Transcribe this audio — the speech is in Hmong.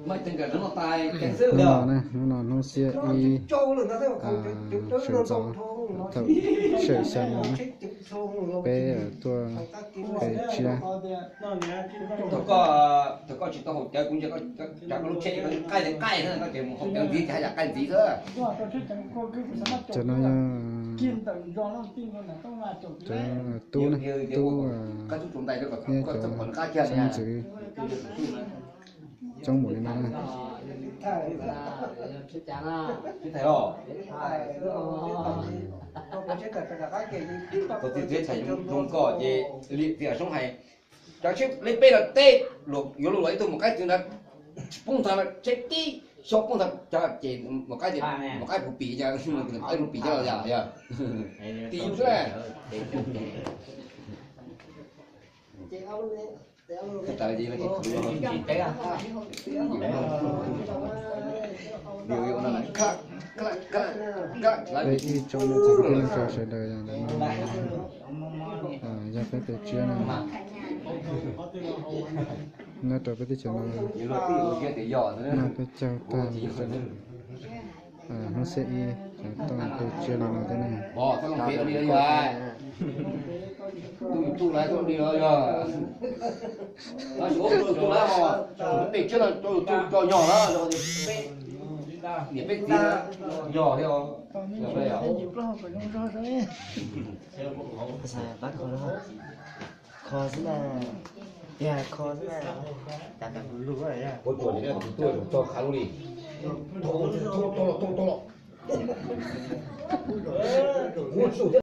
Hnub no ne, hnub no hnub xiab ib, sawv ntxov, thaum sawm xya moos na, peb tuaj pe tsiab. Cov no yog cov tub ne, tub, nyob cov xeeb ntxwv coob npaum li no na. Tus txiv txiv thaij zoo nkauj ces liam tias zoo hais, cov tsheb lej peb no teb, yuav luag ib tug mus qaib txwv ntawd, tsis poob nthav tsheb tib xyov poob nthav cov ces mus qaib, mus qaib puv pim, qaib puv pim coj los yog, yog tib yus xwb. Peb ib tsoom niam txiv kwv tij neej tsa sawv daws, yog ntawm no yog peb pem tsiab no, nyob rau peb teb chaws no, noj peb caug tag li ntawd. Hnub xiab ib tuaj pe tsiab li no thiab ne. Niam peb txiv yog thiab. Pab kho, kho xwb na, tiag kho xwb na. Ua tsuas tus tuaj tso qhav lub li, tau los tau los, ua tsuas thiab